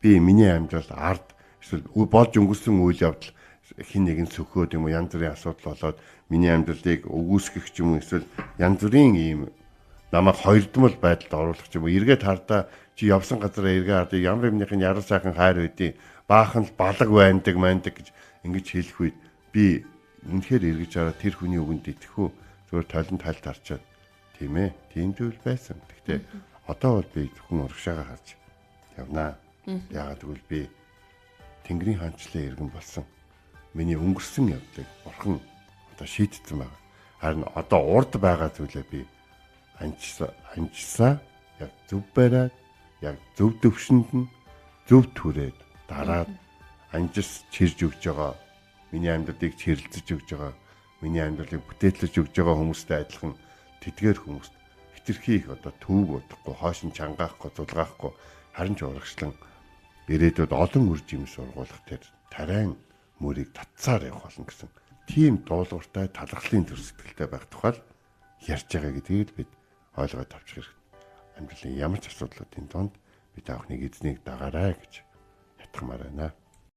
Би миний амьдрал ард эсвэл болж өнгөрсөн үйл явдал хин нэгэн сөхөөд юм уу янз бүрийн асуудал болоод миний амьдралыг өгөөсгөх ч юм уу эсвэл янз бүрийн ийм намайг хоёрдмол байдалд оруулах ч юм уу эргээд хардаа чи явсан газараа эргээ хардаа ямар юмных нь яруу сайхан хайр байдیں۔ Баахан л балаг байндаг мандаг гэж ингэж хэлэх үед би үнэхээр эргэж хараад тэр хүний үгэнд итгэх үү? Зүгээр толон тальд харчаад тийм ээ, тийм зүйл байсан. Гэхдээ одоо бол би зөвхөн урагшаага харж явнаа. Яагаад гэвэл би Тэнгэрийн хаанчлалын иргэн болсон. Миний өнгөрсөн явдлыг бурхан одоо шийдсэн байна. Харин одоо урд байгаа зүйлээ би анжсаа яг зөв бариад, яг зөв төвшөнд нь зөв түрээд дараад анжис чирж өгж байгаа, миний амьдралыг чирлцэж өгж байгаа, миний амьдралыг бүтээтлэж өгж байгаа хүмүүстэй адилхан тэдгээр хүмүүст хитрхи их одоо төвөг удахгүй, хоош нь чангаахгүй, зулгаахгүй, харин ч урагшлан ирээдүйд олон үр жимс ургуулах тэр тариан мөрийг татсаар явах болно гэсэн тийм дуулууртай талархлын төр сэтгэлтэй байх тухай ярьж байгаа гэдгийг бид ойлгоод авчих хэрэгтэй. Амьдралын ямар ч асуудлуудын донд бид анхныг эзнийг дагаарай гэж ятгамаар байна.